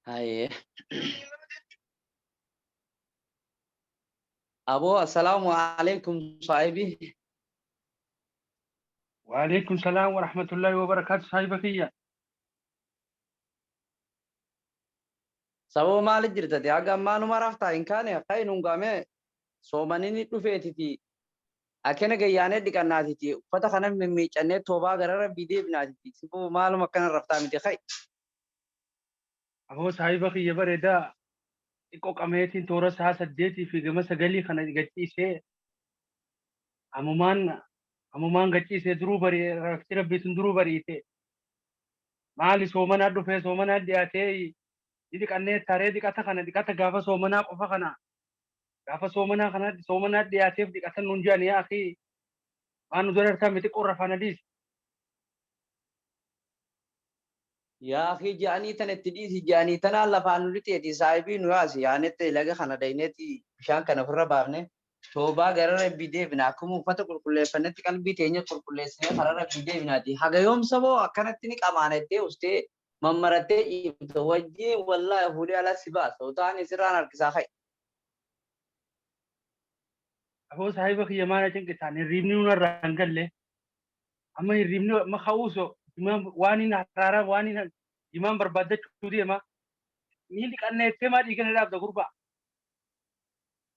Hayyee. Aboo assalaamu alaikum saahibi. Waalaikum salaam wa rahmatullahi wa barakaatu saahiba kiyya. Saboo maali jirtati haga ammaa numa raftaa hin kaane kai nun gaame soomanini dhufeetiti akkana gayyaanee dhiqannaatiti uffata kana mimmiiccannee toobaa gara rabbii deebinaatiti siboo maaluma akkana raftaa miti kai. Aboo saahiba kiyya bareedaa xiqqoo qameetiin toora sa'a 8 fi gama 9 kana gachiisee amumaan amumaan gachiisee duruu bari rafti rabbiitin duruu bariite maali soomanaa dhufee soomanaa dhiyaatee ni dhiqannee taree dhiqata kana dhiqata gaafa soomanaa qofa kana gaafa soomanaa kana soomanaa dhiyaateef dhiqatan nuun jedhan yaa akii waan nu darartaa miti xiqqoo rafaa na dhiisi. Yaa akhii ja'anii tana itti dhiisi ja'anii tanaan lafaan nu lixeeti saahibii nu yaasi yaanetti laga kana dhayneeti bishaan kana ofirra baafne toobaa gara rabbii deebina akkuma uffata qulqulleeffannetti qalbii teenya qulqulleessinee karaa rabbii deebinaati haga yoom saboo akkanatti ni qamaana jettee ustee mammarattee ciifta wajjiin wallaahi fuudhee ala si baasa utaan isirraan harkisaa ka'i. Aboo saahiba kiyya maana cinqitaan hirriibni nurraa hin galle amma hirriibni amma ka'uuso waan hin haraaraa waan hin jimaan barbaaddachuu deema ni dhiqanneettee maa dhiigana dhaabda gurbaa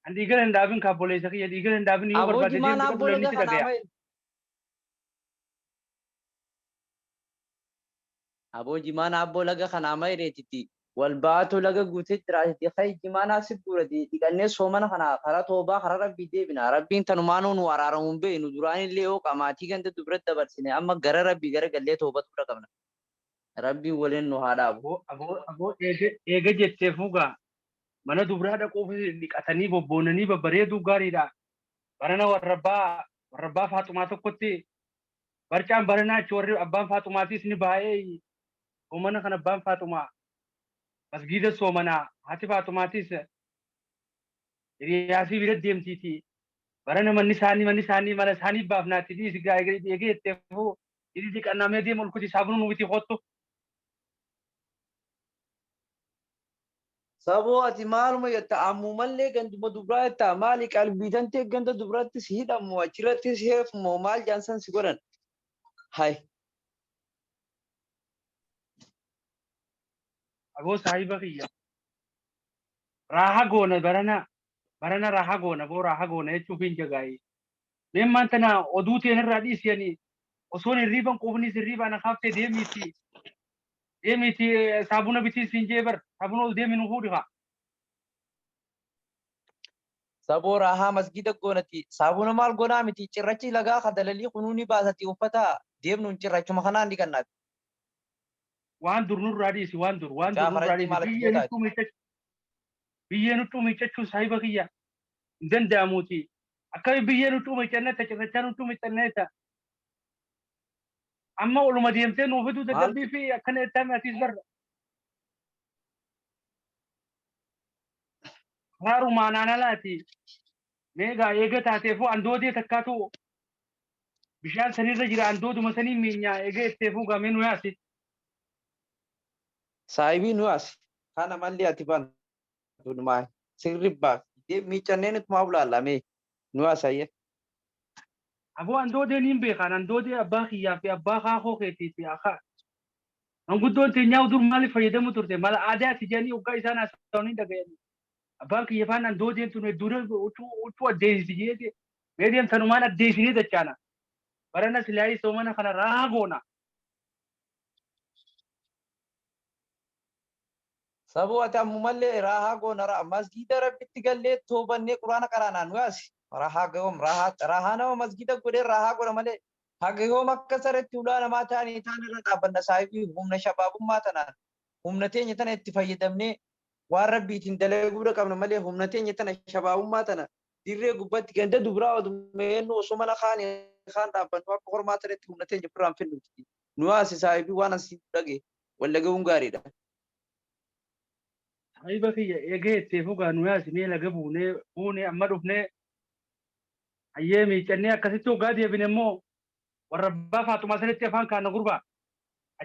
an dhiigana hin dhaabin kaabboleessa kiyya dhiigana hin dhaabin yoo Aboo barbaadde jimaan deemte abboo qabdu laga namni si kanaa dhagaya. mail. Aboo jimaan abboo laga kanaa mayreetiti wal ba'atu laga guutee jiraatiti kai jimaanaa si guurati dhiqannee soomana kana karaa toobaa karaa rabbii deebina rabbiin tanumaanuu nu araaramu hin beeknu duraanillee yoo qamaatii ganda dubra dabarsine amma gara rabbii gara gallee toobatuudha qabna rabbiin waliin nu haa dhaabu. Aboo aboo aboo eega eega jettee fuugaa mana dubraa dhaquuf dhiqatanii bobboonanii babbareeduu gaariidha. Barana warra abbaa warra abbaa Faaxumaa tokkotti barcaan baranaa achi warri abbaan Faaxumaatiis ni baay'ee soomana kan abbaan Faaxumaa masgiida soomanaa haati Faaxumaatiis hiriyaasii bira deemtiiti. Barana manni isaanii manni isaanii mana isaanii baafnaatti dhiisi gaa eega jetteefuu dhiisi dhiqannaa mee deem ol kuti saabunuu nu bitii kottu. Saboo ati maaluma jetta ammumallee ganduma dubraa jetta maali qalbii tantee ganda dubratti si hidhamu achirratti si heefumoo maal jaansan si godhan hay. Aboo saahiba kiyya. Raaha goona barana barana raaha goona boo raaha goona jechuuf hin jagaayi. Mee maan tana oduu teen irraa dhiisi ani osoon hirriiban quufnis hirriibaa na kaaftee deemiiti deemiiti saabuna bitii siin jee bar saabuna ol deemi nu fuudhi kaa. Saboo raahaa masgiida goonati saabuna maal gonaa miti cirrachi lagaa ka dalalii kunuu ni baasati uffata deemnuun cirrachuma kanaan dhiqannaati. Waan dur nurraa dhiisi waan dur waan dur Mucaa nurraa faranjii dhiisi maal ati biyyeen gootaati. huccuu miiccachuu biyyeen huccuu miiccachuun saahiba kiyya hin danda'amuuti. Akkami biyyeen huccuu miiccannetta cirrachaan huccuu miiccanneetta. Amma oluma deemtee nuu fiduu Maal dadhabbii fi akkana jettaa atiis barra. Karaarumaa naan alaati. Meegaa eega taateefuu andoodee takkaatu bishaan sanirra jira andooduma sanii miinyaa eega jetteefuu gamee nu yaasi. Saahibii nu yaasi. Kana malli ati bantu numaa sirri baaf. Miiccanneen ittumaa bulaalla mee nu yaasi hayyee. Aboo andoodee niin beekaan andoodee abbaa kiyyaa fi abbaa kaakoo keetii fi akka manguddoon teenyaa dur maaliif fayyadamu turte mala aadaati jedhanii hoggaa isaan haasa'an hin dhagayanii. Abbaan kiyya faan andoodeen tun hedduudha huccuu huccuu addeessiti jeete mee deemtanumaan addeessinee dachaana. Barana silaayii soomana kana raahaa goona. Saboo ati ammumallee raahaa goona ra'a masgiida rabbitti gallee toobannee quraana qaraanaa nu yaasi raahaa gahoom raahaa raahaa nama masgiida godhee raahaa godha malee haga yoom akka saretti hulaa namaa ta'anii taan irra dhaabbanna saahibii humna shabaabummaa tanaan humna teenya tana itti fayyadamnee waan rabbiitiin dalaguudha qabna malee humna teenya tana shabaabummaa tana dirree gubbatti ganda dubraa oduma eenyu osoo mana kaanii kaan dhaabbannu akka hormaa tanatti humna teenya ofirraa hin finnuuti nu yaasi saahibii waan asii dhage wal dhaga'uun gaariidha. Saahiba kiyya eegee itti fugaa nu yaasi mee laga buunee buunee amma dhufnee hayyee miiccannee akkasitti hoggaa deebine immoo warra abbaa Faaxumaa sanitti afaan kaanna gurbaa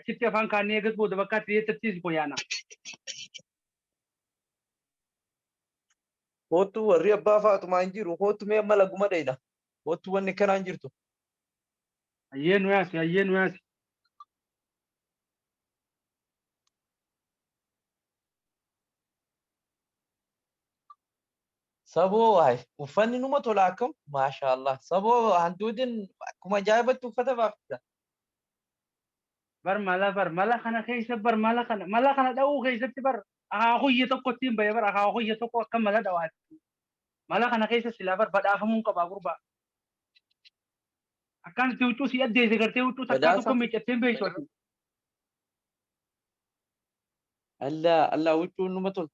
achitti afaan kaannee eegas booda bakka ati jeettattis boyaana. Hoottu warri abbaa Faaxumaa hin jiru. Hoottu mee amma laguma dheeyna. Hoottu wanni kanaan hin jirtu. Hayyee nu yaasi, hayyee nu yaasi. Saboo waay uffanni numa tola akkam maashaallah. Saboo hantuutiin akkuma ajaa'ibatti uffata baafta. Bar mala bar mala kana keessa bar mala kana dha'uu keessatti bar akaakuyya tokkotti hin bahe bar akaakuyya tokko akka mala dhawaatti. Mala kana keessa silaa bar badhaafamuu qaba gurbaa. Akkaan itti huccuu si addeesse gartee huccuu takkaa Badhaasa. tokko miiccattee hin beektu ati. Allah Allah huccuun numa tola.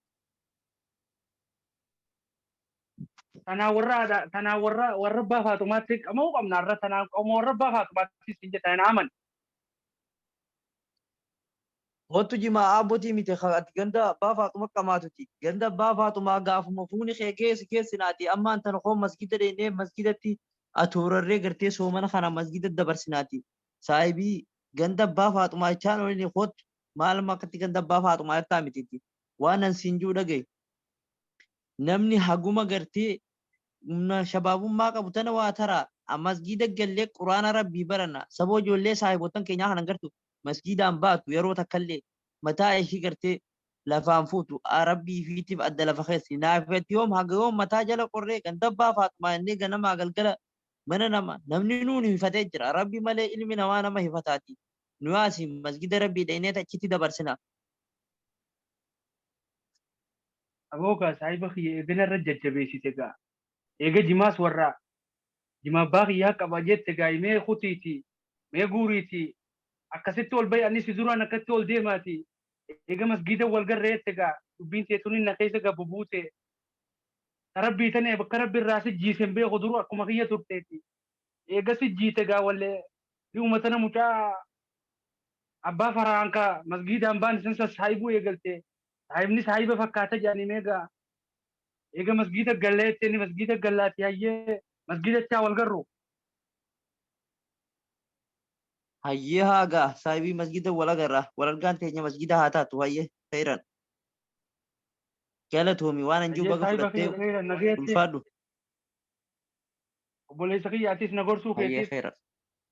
Tanaa warra aadaa tanaa warra warra abbaa Faaxumaatti qama'uu qabna har'a tanaa qomoo warra abbaa Faaxumaatti siin jedha hin aman. Hoottu jimaa aabbotii miti ati ganda abbaa Faaxuma qamaatuti. Ganda abbaa Faaxumaa gaafuma fuuni kee geessi keessinaati. Ammaan tana koo masgida dheenee masgidatti atoorarree gartee soomana kana masgida dabarsinaati. Saahibii ganda abbaa Faaxumaa jechaan olini hoottu maaluma akkatti ganda abbaa Faaxumaa jettaa mitiiti. Waan an siin jiru dhagaye. Namni haguma gartee humna shabaabummaa qabu tana waa taraa masgida gallee quraana rabbii baranna. Saboo ijoollee saahiboottan keenyaa kanan gartu masgidaan baatu yeroo takkallee mataa ishii gartee lafaan fuutu rabbii fiitiif adda lafa keessi naafetti yoom haga yoom mataa jala qorree ganda abbaa Faaxumaa inni ganamaa galgala mana nama namni nuun hifatee jira rabbi malee ilmi namaa nama hifataati nu yaasi masgida rabbii dhaynee achitti dabarsina. Aboo gaa saahiba kiyya eegala irra jajjabeessite gaa. Eega jimaas warra jima abbaa kiyyaa qaba jette gaa mee kutiiti mee guuriiti akkasitti ol bahi anis duraan akkatti ol deemaati. Eega masgiida wal garree jette gaa dubbiin teessumni na keessa gabbu buute. Rabbii tana bakka rabbi irraa si jiisen beeku duru akkuma kiyya turteeti. Eega si jiite gaa wallee dhi'uma tana mucaa abbaa faraanka masgiidaan baan isan sassaahibuu eegalte. Saahibni saahiba fakkaata jedhanii meegaa. Eega masgiida galleetti inni masgiida gallaati hayyee masgiidatti haa wal garru. Hayyee haa gaa saahibii masgida wal agarra wal argaan teenya masgida haa taatu hayyee khayran. Galatoomi waan an jiru Hayyee baga saahiba fudhattee kiyya khayran nageetti. ulfaadhu. Obboleessa kiyya atis na gorsuu Hayyee keetiif. khayran.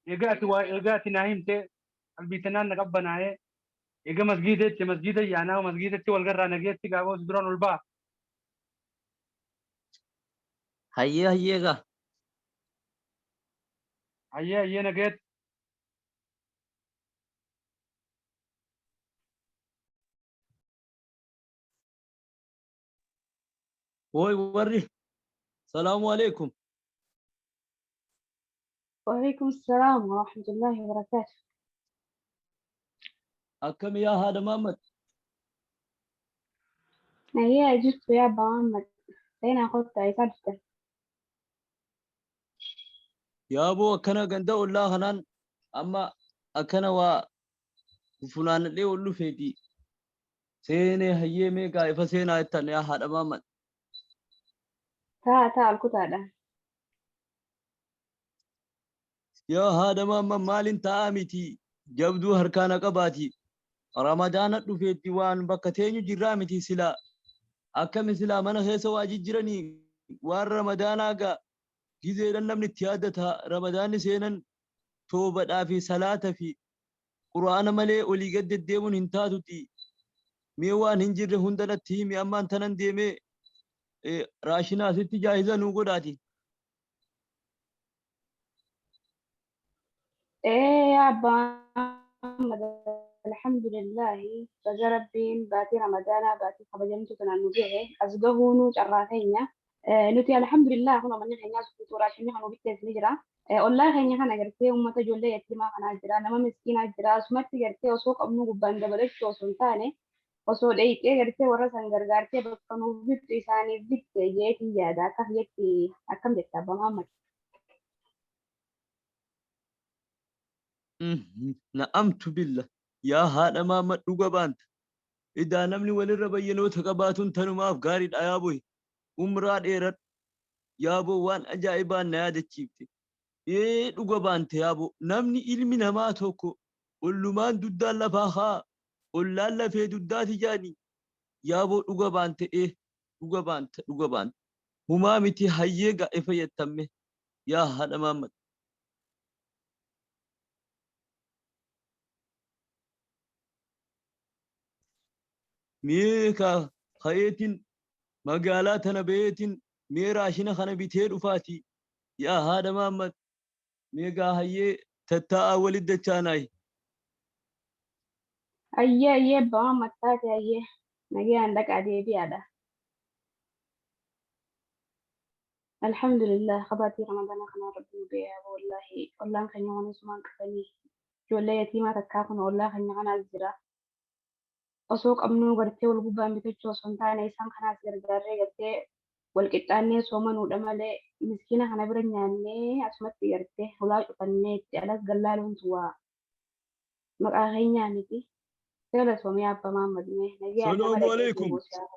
Egaa ati waa egaa ati naa himte qalbii tanaan na qabbanaa'ee. Eega masgiidetti masgiida yaanaa masgiidatti wal garraa nageetti gaafa duraan ol ba'a. Hayyee hayyee gaa. Hayyee hayyee nageetti. Woy warri salaamu alaikum. وعليكم السلام ورحمة الله وبركاته. Akkam yaa haadha Mahammad? هي جبت يا أبا محمد أين أخذت عيسى؟ Yaa boo akkana ganda ollaa kanaan amma akkana waa funaanadhee ol dhufeeti. Seenee hayyee mee gaa ifa seenaa jettan yaa haadha Mahammad. taa taa الكتادة. Yaa haadha Mahammad maalin taa'aa miti jabduu harkaana qabaati. Ramadaana dhufeetti waan bakka teenyu jirraa miti silaa. Akkami silaa mana keessa waa jijjiiranii waan ramadaanaa gaa gizeedhan namni itti yaadata ramadaanni seenan toobadhaa fi salaata fi quraana malee olii gad deddeemuun hin taatuti. Mee waan hin jirre hunda natti himi ammaan tanan deemee raashinaa asitti jaahiza nuu godhaati. إيه يا أبا محمد الحمد لله baga rabbiin baatii ramadaanaa baatii kabajamtuu tanaan nu gahe as gahuunuu carraa keenya. Nuti alhamdulillah kun manni keenyaa suutuu raashinni kan bittees ni jira. Ollaa keenya kana gartee uummata ijoollee yatiimaa kanaa jira nama miskiinaa jira asumatti gartee osoo qabnu gubbaan dabalachuu osoo hin taane osoo dheeyxee gartee warra san gargaartee bakka nuuf bittu isaaniif bitte jeetii yaada akka jetti akkam jetta Abbaa Muhammad. Na'amtu billa yaa haadha Mahammad dhuga baanta. Idaa namni walirra bayyanoota qabaatuun tanumaaf gaariidha yaa boy. Umraa dheeradhu. Yaa boo waan ajaa'ibaan na yaadachiifte. Ee dhuga baante yaa boo namni ilmi namaa tokko ollumaan duddaan lafaa haa ollaan lafee duddaati jaani. Yaa boo dhuga baante ee dhuga baante dhuga baante. Humaa miti hayyee ga'e fayyadamme yaa haadha Mahammad. Mee ka ka'eetiin magaalaa tana baheetiin mee raashina kana bitee dhufaati yaa haadha Mahammad. Mee gaa hayyee tattaa'aa walit dachaanaayi. Ayyee ayyee abbaa Mahammad taate ayyee nagayaan dhaqaa deebi'aadha. Alhamdulillah qabaatii Ramadaana kanaa rabbi nu ga'e yaa wallaahi ollaan keenya waan isumaan qabanii ijoollee yatiimaa takkaa kun ollaa keenya kanaas jira. Osoo qabnuu gartee wal gubbaan bitachuu osoo hin taane isaan kanaas gargaarree gartee wal qixxaannee soomanuudha malee miskiina kana bira nyaannee asumatti gartee hulaa cufannee itti alas gallaaluun waa maqaa keenyaa miti. Galatoomi abbaa Mahammad mee nagayaan nama Salaamu dhaqee alaikum. deebi'u.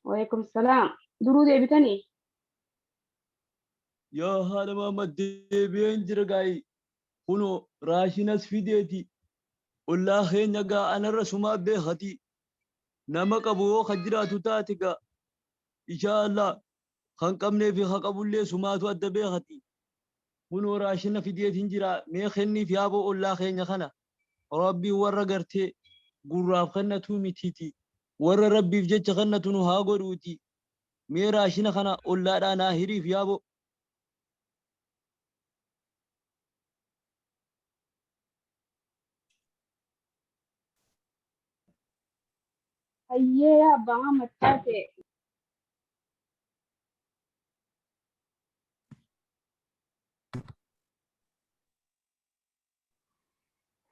Waalaikum salaam. Duruu deebitanii? Yaa haadha Mahammad deebi'een jira gaayi. Kunoo raashinas fideeti. Ollaa keenya gaa anarra sumaa beekati. Nama qabu yoo ka jiraatu taate gaa inshaa Allah kan qabnee fi ka qabullee sumaatu adda beekati. Kunoo raashina fideetiin jira mee kenniif yaaboo ollaa keenya kana. Rabbiin warra gartee gurraaf kennatu mitiiti. Warra Rabbiif jecha kennatu nu haa godhuuti. Mee raashina kana ollaadhaa naa hiriif yaaboo. Hayyee yaa abbaa Mahammad taate.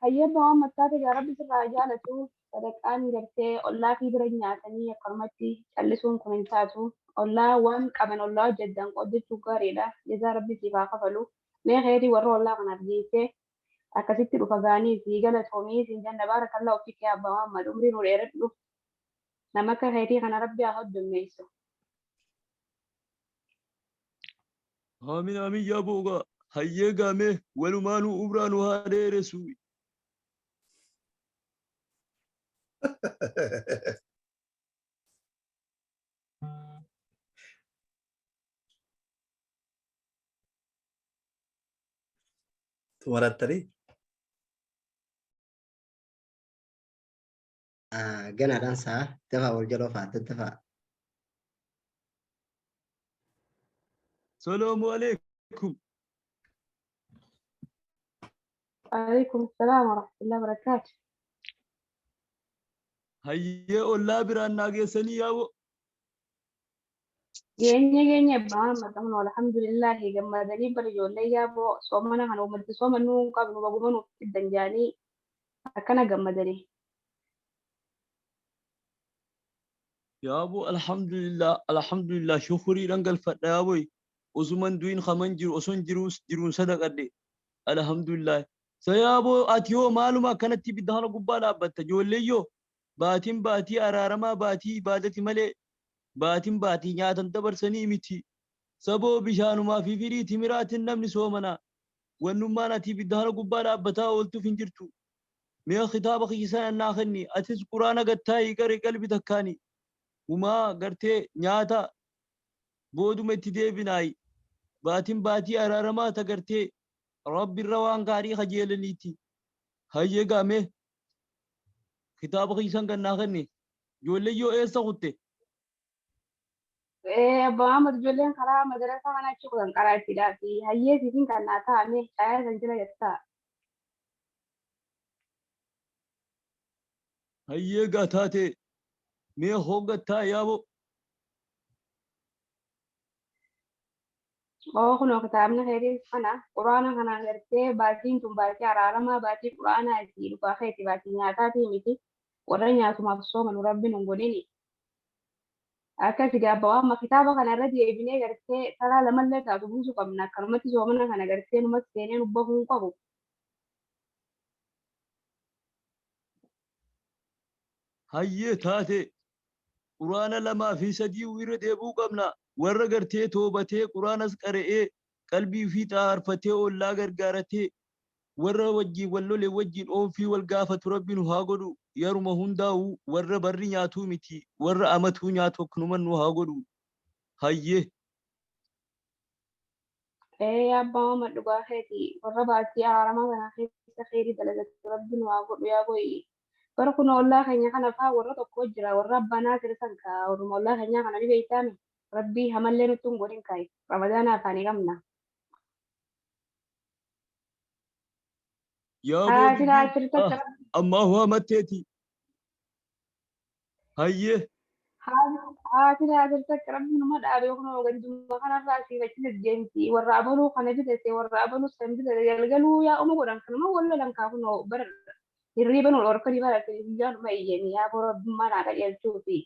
Hayyee abbaa Mahammad taate gaa rabbi sirraa haa jaalatu. Sadaqaan gartee ollaa fi bira nyaatanii akkanumatti callisuun kun hin taatu. Ollaa waan qaban ollaa hojjetan qooddachuu gaariidha. Jazaa rabbi siif haa kafalu. Mee keetii warra ollaa kanaaf geessee akkasitti dhufa gaanii si galatoomii siin jenna baarakallaa ofii kee abbaa Mahammad umrii nu dheeradhu. Nama akka keetii kana rabbi haa hoddommeessu. Aamin aamin yaa boogaa. Hayyee gaamee walumaanuu umraa nu haa dheeressu. Xumurattanii? Ganaadhaan sa'a dafaa wal jaloo fa'a daddafaa. Salaamu alaikum. Waalaikum salaam warahmatullahi wabarakaatu. Hayyee ollaa biraan naa geessanii yaaboo. Geenye geenye abbaa Mahammad qabnu alhamdulillahi gammadanii bara ijoollee yaaboo soomana kana uummatti soomannuu hin qabnu baguma nuuf fiddan jaanii akkana gammadanii. Yaaboo alhamdulillah alhamdulillah shukuriidhaan galfadha yaaboo. Osuman du'in kaman jiru oson jiruus jiruun sadaqadhe alhamdulillah. Sa yaaboo ati hoo maaluma akkanatti ibidda kana gubbaa dhaabbatta ijoollee yoo baatiin baatii araaramaa baatii ibaadati malee baatiin baatii nyaatan dabarsanii miti. Saboo bishaanumaa fi firii timiraatiin namni soomana. Wannummaan ati ibidda kana gubbaa dhaabbataa ooltuuf hin jirtu. Mee kitaaba kiyya sana naa kenni atis quraana gattaayii qari qalbi takkaani. Humaa gartee nyaata booduma itti deebinaayi. Baatiin baatii araaramaa ta gartee rabbi irra waan gaarii kajeelaniiti. Hayyee gaamee kitaaba kiyya san kan naa kenni. Ijoollee yoo eessa kutte? Abbaa Mahammad ijoolleen karaa madarasaa kana achi kutan qaraattiidhaa fi hayyee siifin kan naa taa'ame caayaa san jala jettaa. Hayyee gaa taate mee hooggattaa yaaboo. Oo kunoo kitaabni keetii kana quraana kana gartee baatiin tun baatii araaramaa baatii quraanaa itti dhugaa keeti baatii nyaataatii miti warra nyaatumaaf soomanu rabbiin hin godhini. Akkasi gaabba waan kitaaba kana irra deebinee gartee karaa lamallee taatu buusuu qabna akkanumatti soomana kana gartee numatti seenee nu bahuu hin qabu. Hayyee taate quraana 2 fi 3 irra deebi'uu qabna. Warra gartee toobatee quraanas qara'ee qalbii fi xaarfatee ollaa gargaaratee warra wajjin wal lole wajjin oonfii wal gaafatu rabbi nu haa godhu. Yaruma hundaa'u warra barri nyaatuu miti warra amatuu nyaatu akkanuman nu haa godhu. Hayyee. Ee abbaa Muhammad dhugaa keeti warra baatii araaramaa kana keessa kheyrii dalagatu rabbiin waa godhu yaa boyi. Bara kun ollaa keenya kana faa warra tokko jira warra abbaa Naasir san ka warruma ollaa keenyaa kana ni beeytaami. Rabbii hamallee nutti hin godhin kaayi. Ramadaana afaanii qabna. Yaa boo Haa silaa dubbiin achirratti ah akka rabbi ammaa hoo matteeti. Hayyee. Haa silaa achirratti akka rabbi numa dhaabe kunoo ganduma kanarraa asii achi deddeemti. Warra abaluu kana bitate warra abaluu san bitate galgaluu yaa uma godhan kanuma wal lolan kaa kunoo bara hirriiba nu dhorkanii bara guyyaanuma iyyanii yaa boo rabbummaa naa qajeelchuufi.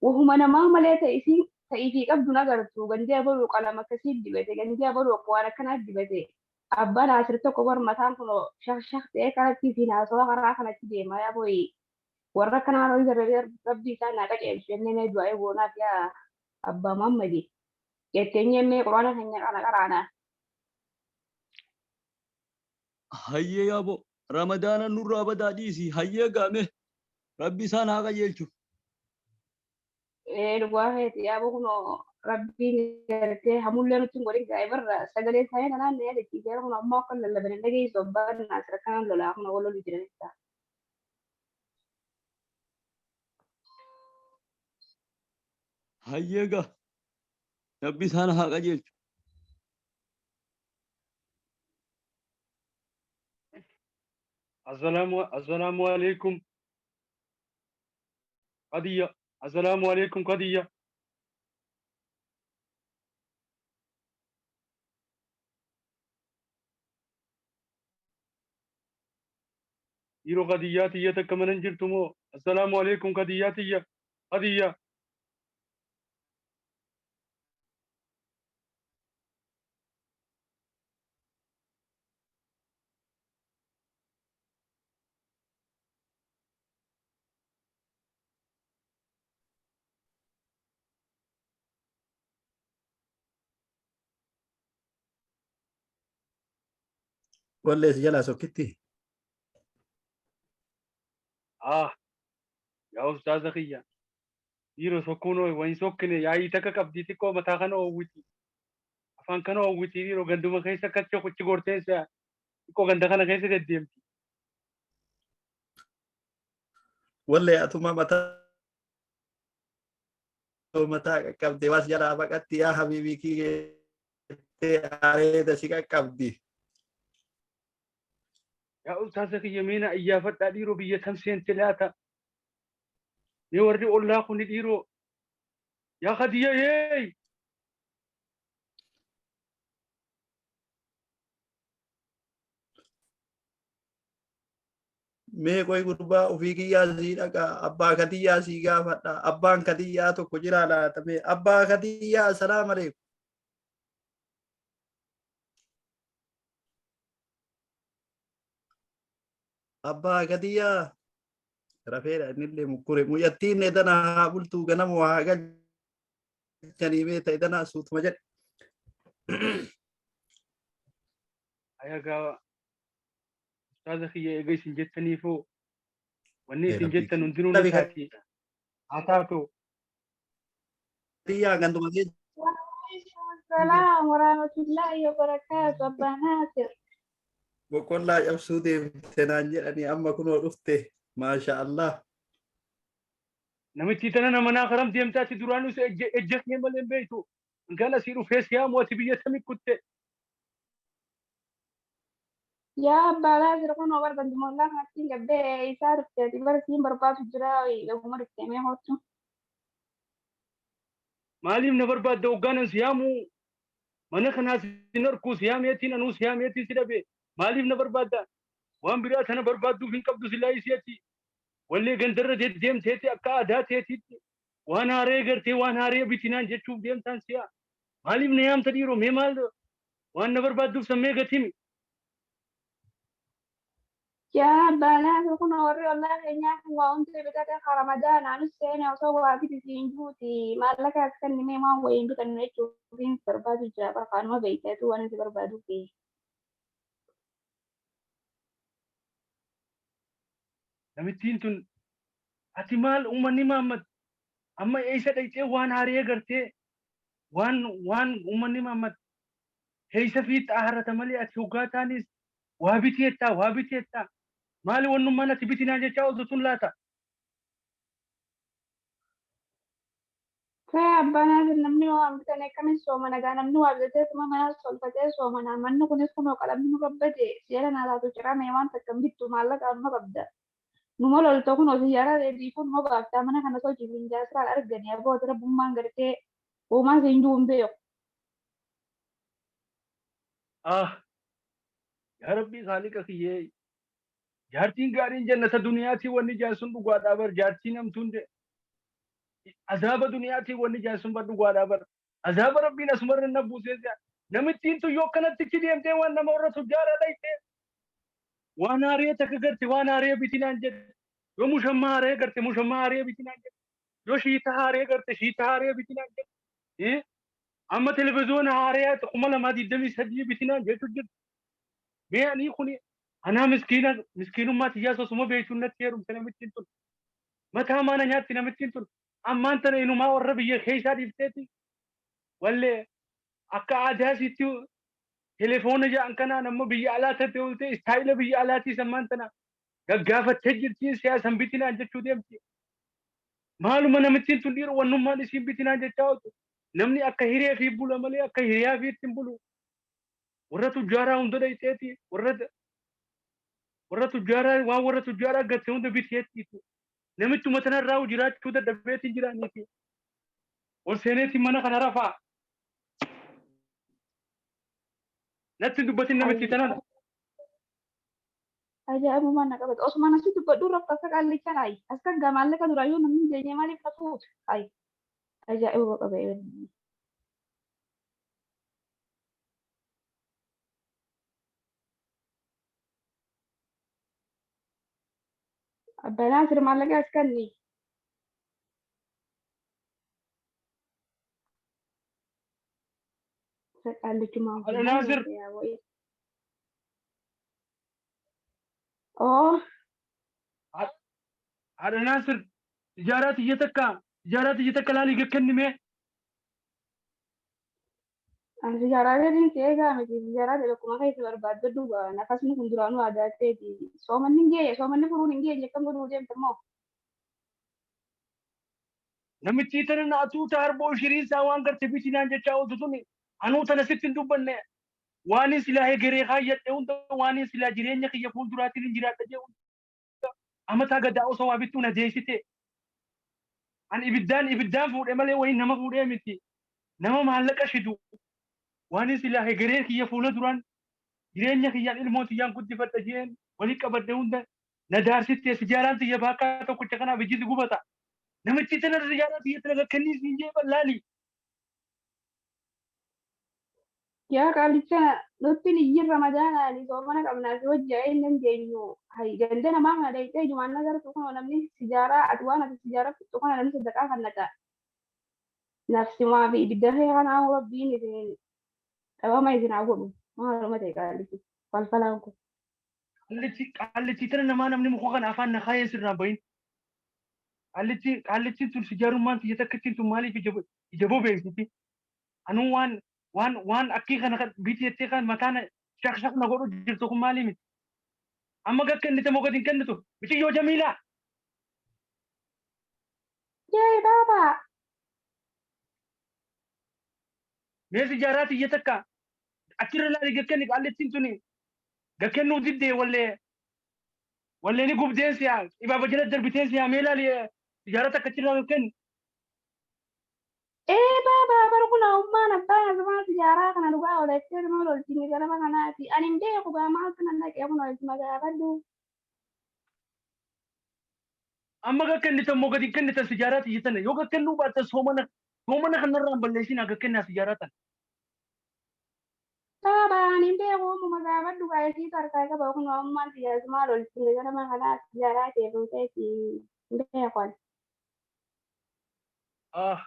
Wahuma namaa malee ta'e isiin ta'ii fi qabdu agartu gandee abaluu qalama akkasii dibate gandee abaluu akka waan akkanaa dibate abbaan asir tokko bar mataan kun shak shak ta'ee karatti fi haasawaa karaa kanatti deema yaa booyi warra akkanaa olii darabee rabbi isaa naa qajeelchu jennee mee du'aa goonaaf yaa abbaa Muhammadi jetteenyee mee quraana keenya kana qaraana. Hayyee yaa boo ramadaana nurraa badaa dhiisi hayyee gaame rabbi isaan haa qajeelchu. Ee dhugaa keeti yaa boo kunoo rabbiin gartee hamullee nutti hin godhin gaa'e barra sagalee isaanii kanaan na yaadachiisee kun ammoo akka lallaban hin dhageessu abbaan Naasir akkanaan lolaa kun wal lolu jiranidha. Hayyee gaa rabbi isaan haa qajeelchu. Assalaamu alaikum Khadija. Assalaamu alaikum Khadija. Yeroo Khadijaa tiyya takka mana hin jirtu moo? Assalaamu alaikum Khadijaa tiyya. Khadija. Wallees jalaa sokkitti. Ah, yaa ustaaza kiyya. Dhiiroo sokkuun hoo waan sokkine yaa'ii takka qabdii xiqqoo mataa kana oowwiti. Afaan kana oowwiti dhiiroo ganduma keessa akkatti kuchi gorteensa xiqqoo ganda kana keessa deddeemti. Wallee atuma mataa mataa qaqqabde was jalaa baqatti yaa habiibii kiyyee areeda si qaqqabdi. Yaa ustaaza kiyya meena iyyaafadhaa dhiiroo biyya tam seente laata. Mee warri ollaa kuni dhiiroo. Yaa Khadija yeey! Mee qoy gurbaa ofii kiyyaa sii dhaqa abbaa katiyyaa sii gaafadha abbaan katiyyaa tokko jiraa laata mee abbaa katiyyaa salaam aleekum. Abbaa katiyyaa rafeera innillee mukkure muyyattiin edana haa bultuu ganama haa galchanii mee ta'e dana suutuma jedhe. Ayagaa ustaaza kiyya eega isin jettaniifoo wanni Ee isin rabbii jettan hundinuu na Nabi taati. Haa taatu. katiyyaa ganduma keessa Salaam warahmatullahi wabarakaatu abbaa Naasir. Boqqollaa cabsuu deemte naan jedhanii amma kunoo dhufte maasha Allah. Namichi tana nama naa karam deemta ati duraanuu isa ejja kee malee hin beektu. Hangaan asii dhufee si yaamu ati biyya tami kutte. Yaa abbaa Naasir kunoo bar ganduma ollaa kanatti hin gabbee isaa dhufte ati bara siin barbaadu jira dhuguma dhufte mee hoottu. Maaliif na barbaadda hoggaanan si yaamu mana kanaa sin arku si yaameetiin anuu si yaameetiin si dhabe maaliif na barbaadda waan biraa tana barbaadduuf hin qabdu silaa isii ati wallee gandarra deddeemteeti akka aadaa teetiitti waan haaree gartee waan haaree bitinaan jechuuf deemtaan si'a maaliif na yaamta dhiiroo mee maal waan na barbaadduuf sammee gatimi. Yaa abbaa Naasir kunoo warri ollaa keenyaa kun waa hundi bitate ka ramadaana anis seene osoo waa biti siin juuti maallaqa as kennimee waan wayiin bitannu jechuufiin si barbaadu jira bara kaanuma beeyteetu waan si barbaaduufi. Namittiin tun ati maal uummanni Mahammad amma eessa dhaqxee waan haaree gartee Waan waan uummanni Muhammad keessa fi xaharata malee ati hoggaa taanis waa biteettaa waa biteettaa maali wannummaan ati bitinaa jechaa ooltu tun laata? Kaya abbaa Naasir namni waan bitan akkamiin soomana gaa namni waa bitatee tuma mana tolfatee soomana manni kunis kunoo qalamni nu rabbate seera naa taatu cirame waan takka hin bittu maallaqa amma qabda. Numa loltoo kunoo xiyyaara reediifuu numa baaftaa mana kana sochii fi injaasiraan arganii abboota rabbummaan gartee uumaan siin jiru hin beeku. Ah yaa Rabbii Khaaliqa kiyyee jaartiin gaariin jannata duniyaatii wanni jaan sun dhugaadhaa bar jaartiin hamtuun de azaaba duniyaatii wanni jaan sun bar dhugaadhaa bar azaaba Rabbiin asumarra na buusee si'a namittiin tun yoo akkanatti itti deemtee waan nama warra tujjaara dhayxee waan haaree takka garte waan haaree bitinaan jette yoo mushammaa haaree garte mushammaa haaree bitinaan jette yoo shiita haaree garte shiita haaree bitinaan jette amma televiziyoona haaree 2023 bitinaan jechuu jirti. Mee ani kuni anaa miskiina miskiinummaa tiyyaa sosuma beektuun natti heerumte namittiin tun. Mataa maana nyaatti namittiin tun. Ammaan tana inumaa warra biyya keessaa dhiifteeti. Wallee akka aadaa isiitti telefoona jedhan kanaan amma biyya alaa taate oolte istaayila biyya alaatiis ammaan tana gaggaafattee jirti siyaasan bitinaan jechuu deemti. Maaluma namittiin tun dhiiru wannummaan isiin bitinaan jechaa ooltu. Namni akka hiree fi bula malee akka hiriyaa fi ittiin bulu. Warra tujjaaraa hunda dhayxeeti warra warra tujjaaraa waan warra tujjaaraa gatte hunda biteetti. Namichuma tanarraa jiraachuu dadhabeetiin jiraaniiti. Ol seeneetiin mana kana rafaa. Natti hin dubbatin namitti tanan. Ajaa'ibummaan na qabata. Osuma nasi dubbadhu rafta akka qaallichaan ayi. As kan gaa maallaqa duraayyuu namni hin jeenye maaliif na fuutu? Ayi. Ajaa'ibuma qaba. Abbaa Naasir maallaqa as kanni. Qaallichumaa Haadha Naasir. Oo. Haadha Naasir ijaaraa tiyya takka ijaaraa tiyya takka laalii gakkennime. Ani sijaaraa gadiin si eegaa miti sijaaraa ta'e bakkuma keessa barbaadde dhugaa nafasni kun duraanuu aadaa ta'eeti. Soomanni hin geenye soomanni furuun hin geenye akkam godhuu deemte immoo. Namichi tana na atuuta harboo shiriinsaa waan garte bitinaan jechaa ooltu tuni anuu tana sitti hin dubbanne. Waan silaa hegeree kaayyadhe hunda waan silaa jireenya kiyya fuulduraatiin hin jiraadha jee hunda amataa gadaa osoo waa bittuu na deessite. Ani ibiddaan ibiddaan fuudhe malee wayii nama fuudhee miti. Nama maallaqa shidu. Waan silaa hegeree kiyya fuula duraan jireenya kiyyaan ilmoo tiyyaan guddifadha jeen walii qabadhe hunda na daarsitte sijaaraan tiyya baakkaa tokkicha kanaaf ijji gubata. Namichi tana sijaaraa tiyya tana kenniis hin jee ballaali. Yaa qaallicha nutti iyyin ramadaanaani soomana qabnaa fi hojii hin dandeenyu. Hayi ganda namaa kana dhayitee ijumaan nagartu kun namni sijaaraa ati waan ati sijaaraa fixxu kana namni sadaqaa kan naqa. Nafsimaa fi ibidda kee kanaa rabbiin isin dhabama isin haa godhu. Maaluma ta'e qaallichi falfalaan kun. Qaallichi qaallichi tana namaa namni muka kana afaan na kaayee sirraan bahin. Qaallichi qaallichi tun sijaarummaan tiyya takkittiin tun maaliif ija bobeessiti? Anuu waan waan waan akkii kana kan biteettee kan mataan shaq shaq na godhu jirtu kun maalii miti? Amma gak kennite moo gadi hin kennitu? Miciyyoo Jamiilaa. Yee baabaa. Mee sijaaraa tiyya takka achirra laali gak kenni qaallittiin tuni gak kennuu diddee wallee wallee ni gubdeen siyaa ibaaba jala darbiteen siyaa mee laali sijaara takka achirraa gak kenni. Ee baabaa bara kun ummaan abbaan asumaa sijaaraa kana dhugaa oolachee nama lolchini ganama kanaati. Ani hin beeku gaa maaltu nan dhaqee kun olchi magaafadhu. Amma gak kennitan moo gadi hin kennitan sijaaraa tiyya tana yoo gak kennuu baattan soomana soomana kanarraa hin balleessinaa gak kennaa sijaaraa tana. Baabaa ani hin beeku uumuma gaafadhu gaa isiitu harkaa qaba kun ummaan sijaasumaa lolchini ganama kanaati sijaaraa ta'e fuuteeti hin beeku ani. Ah.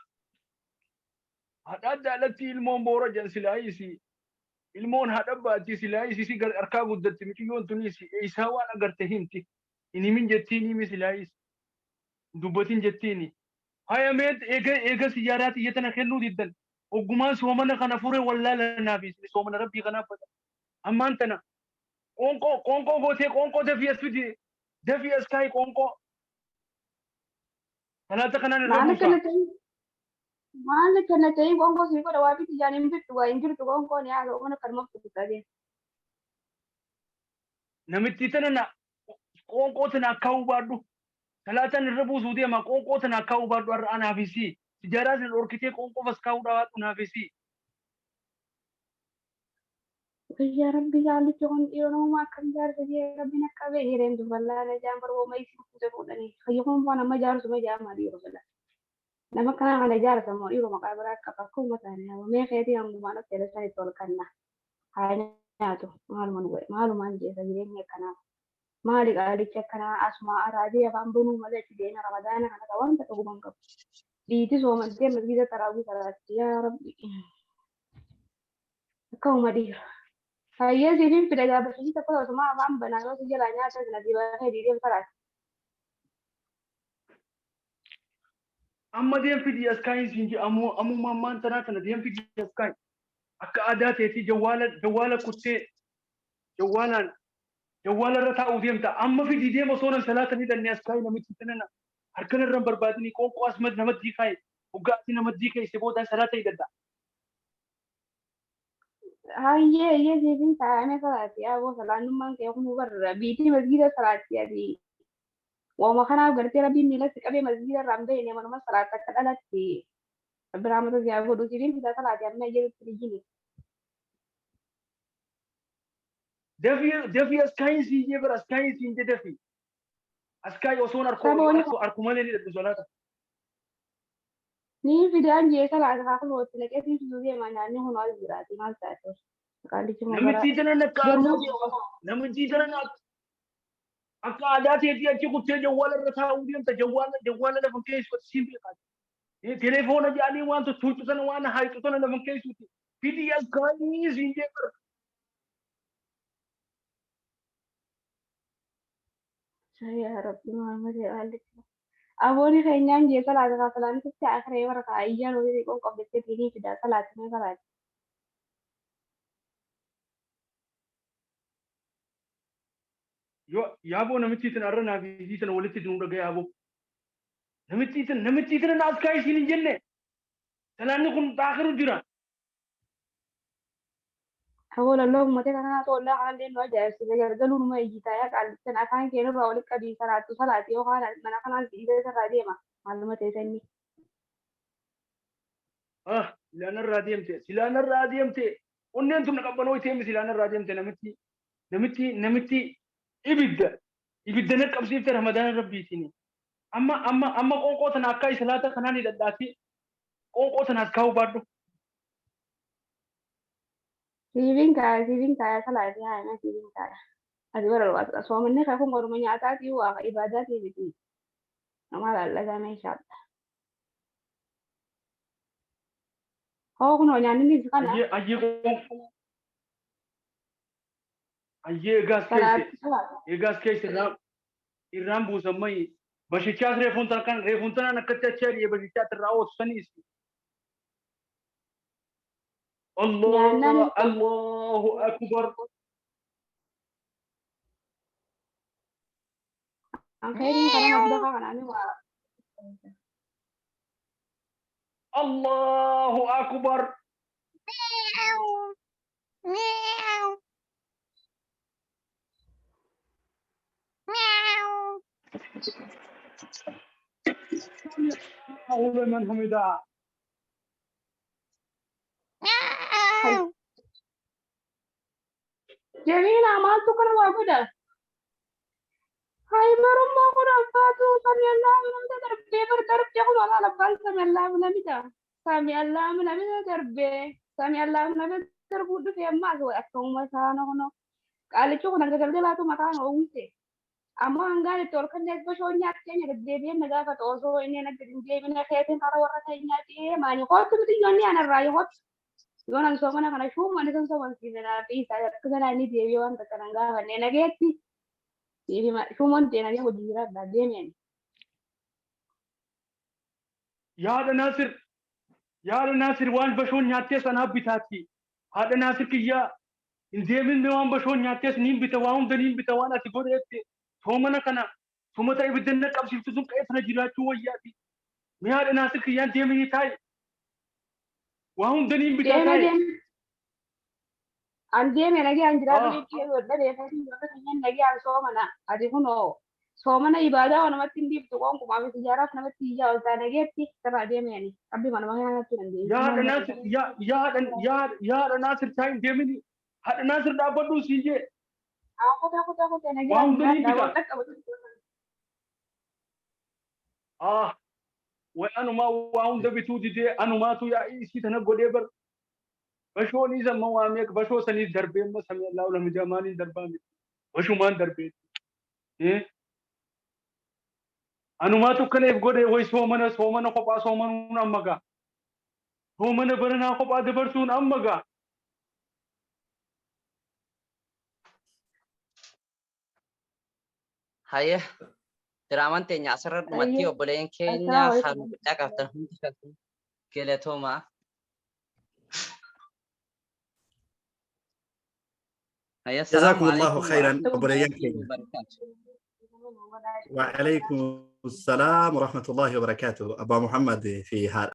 Haadha jaalatti ilmoon boora jan silaayisi. Ilmoon haadha baatti silaayisi si harkaa guddatti miciyyoon tunis isaa waan agarte himti. Hin himin jettiin himi silaayisi. Dubbatin jettiini. Haya mee eega eega sijaaraa tiyya tana kennuu diddan. Oggumaan soomana kana fure wallaala naaf isin soomana rabbii kanaaf bada. Ammaan tana qoonqoo qoonqoo gootee qoonqoo dafii as fidi dafii as kaayi qoonqoo. Salaata kanaan irra Maal buusaa. akkana ta'in maal akkana ta'in qoonqoo sii godha waa biti jaan hin bittu waa hin jirtu qoonqoon yaa soomana kanuma fudhatee. Namittii tana na qoonqoo tana akka hubaadhu. Salaataan irra buusuu deema qoonqoo tana akka hubaadhu har'a anaaf isii. Sijaaraa sana dhorkitee qoonqoo fas kaa'uu dhabaadhu naaf isii. Yaa Rabbi jaallichi kun dhiiroo namummaa akkam jaarsa jee Rabbiin akka beekee deemtu bal'aa jaan barbooma isii fuute fuudhanii. Hayya kun waan amma jaarsuma jaamaa dhiiroo bala. Nama kana kana jaarsa moo dhiiroo maqaa biraa qaba akkuma taane mee keetii hangumaan of jala sanitti ol kanna. Haa nyaatu maaluma nu godhe maalumaan jeessa jireenya akkanaa. Maali qaalichi akkanaa asuma araadee afaan banuu malee achi deema ramadaana kana qaba wanta dhuguman qabu. Dhiiti soomantee masgiida taraawii salaatti yaa Rabbi. Akkuma dhiira. Hayyee siifin fida gaabbachisi tokko osuma afaan banaa yoo si jalaa nyaata sana si baasee diidee salaatti. Amma deem fidii as kaayi siin jedhe ammuma ammaan tanaa tana deem fidii as kaayi. Akka aadaa teetii jawwaala jawwaala kuttee jawwaalaan jawwaala irra taa'uu deemta. Amma fidii deem osoo nan salaata ni dhannee as kaayi namitti tana harkan irra hin barbaadini qoonqoo as namaddii kaayi. Hoggaa ati namaddii keesse boodaan salaata hidhadha. Hayyee hayyee siifin taa'ame salaatti yaa salaannummaan kee kun barra biitii masgiida salaatti ati. Waama kanaaf gartee rabbiin miilatti qabee masgiida irraa hin bahine manuma salaatti akka dhalatti biraa mata siyaa godhu siifin fida salaatti amma jedhutti rijini. Dafii dafii as kaayi siin jee bara as kaayi siin jee dafii. As kaayi osoon Saboonni harku malee ni dhadhu salaata. ni fidaan jee salaata haa kun watti naqee siif fiduu deema nyaanni kun as jiraati maal taate qaalichi moo bara Namittii tana akka aadaa garuu namittii tana akka aadaa teetii achi kuttee jawwaala irra taa'uu deemta jawwaala jawwaala lafa keessu siin beekaa. Telefoona jedhanii waan tuttuutu sana waan haayitu sana lafa keessuti. Fidii as kaayii siin jee bara. Yaa Rabbi maal malee qaalichi. Aboonni keenyaan jee salaata haa salaanni sitti akiree bara kaa iyyaan hojii xiqqoon qabdettee ni fida salaati mee salaati. Yoo yaaboo namittii tana har'a naaf isii tana walitti nu dhaga'e yaaboo. Namittii tana as kaayii siin hin jenne. Salaanni kun xaakiru jira. Aboo lalloo uummatee kanaa tollaa kanallee nu ajaa'ibsiise gargaluun numa iyyitaa yaa qaallichan afaan kee nurraa walitti qabii salaattu salaati yookaan mana kanaan dhiisee irraa deema maaluma ta'e sanni. Ah, silaanarraa deemte, silaanarraa deemte. Onneen tun qabbanoo itee silaanarraa deemte namitti, namitti, namitti ibidda, ibidda na qabsiifte ramadaana rabbiitiin. Amma, amma, amma qoonqoo tana akka salaata kanaan hidhadhaati. Qoonqoo tanaas kaa'uu baadhu. Siifin kaaya salaati haa hima siifin kaaya. Ati bara barbaadu soomanni kee kun godhuma nyaataatii waa ibaadaatii miti. Nama laallataa meeshaadha. Hoo kunoo nyaanni ni kana Ayyee, ayyee qoonqoo. Ayyee egaas keesse, salaati salaati. egaas keesse irraan buusan mayi. Bashichaas reefuun tan kan reefuun tanaan akkatti achi ari'ee bashichaas irraa ootu saniis. Nyaannaan Allah, Allahu akbar. Ankeetiin kana mabdaqa kanaani waa. Allahu akbar. Meow. Meow. Allahu liman hamida. Meow. Jamiila maaltu kana waa godha? Hay marummaa kun abbaatu sami Allahu liman darbee bar darbee kun alaal abbaan sami Allahu liman hamida. Sami Allahu liman hamida darbee sami Allahu liman hamida darbuu dhufe ammaas way akkuma isaana kuno. Qaalichi kun hanga galgalaatu mataan oowwise. Amma hangaan itti ol kanneen bashoo nyaattee deddeebi'ee na gaafata osoo inni na gadi hin deebine keetiin karaa warra keenyaa deemaani. Kootu miti yoonni anarraa yoo kootu. Yoon ani soomana kana shuuman isan soomansiise naa fi isaa akka sanaa inni deebi'ee wanta kanan gaafanne nageetti. Shuuman deemanii hojii jiraadhaa deemeen. Yaada Naasir. Yaa haadha Naasir waan bashoon nyaattee sanaaf bitaatti. Haadha Naasir kiyyaa hin deemin mee waan bashoon nyaattees niin bita waa hunda niin bita waan ati godheette soomana kana sumata ibidda na qabsiiftu sun qe'ee sana jiraachuu wayyaati. Mee haadha Naasir kiyyaan deeminii taa'i. Waa hunda niin bitaa Deeme taa'i. deeme. An deeme nagayaan jiraadhu Ah. jechuun dhabee fayyaan nagayaan soomana. Ati kunoo soomana ibaadaa waa namatti hin dhiiftu qoonqumaa miti ijaaraaf namatti iyyaa ol ta'a nageetti sirraa deeme ani. Rabbi manuma kanatti nan deebisu. Yaa haadha Naasir yaa yaa haadha yaa yaa haadha Naasir taa'i hin deemini. Haadha Naasir dhaabbadhu siin jee. Haa kutaa kutaa kutaa Waa nagayaan hunda niin jiraadhaa bitaa. waan dhaqqabu. Ah. Way anumaa waa hunda bituu didee anumaatu yaa'ii isii tana godhee bar. Bashooniis amma waa meeqa bashoo saniis darbee amma samii Allahu lamida maaliin darbaa miti. Bashumaan darbee. Eh? Anumaatu akkana if godhee way soomana soomana kophaa soomanuun amma gaa. Soomana baranaa kophaa dabarsuun amma gaa. Haye diraamaan teenya asirra dhumatti Hayyee. obboleen keenya Assalaamu kan alaikum. caqaftan hundi keessan galatoomaa. Haye assalaamu جزاكم الله alaikum خيرا warahmatullahi أبو كينيا. wabarakaatu. وعليكم السلام ورحمة الله وبركاته أبا محمد في هذا.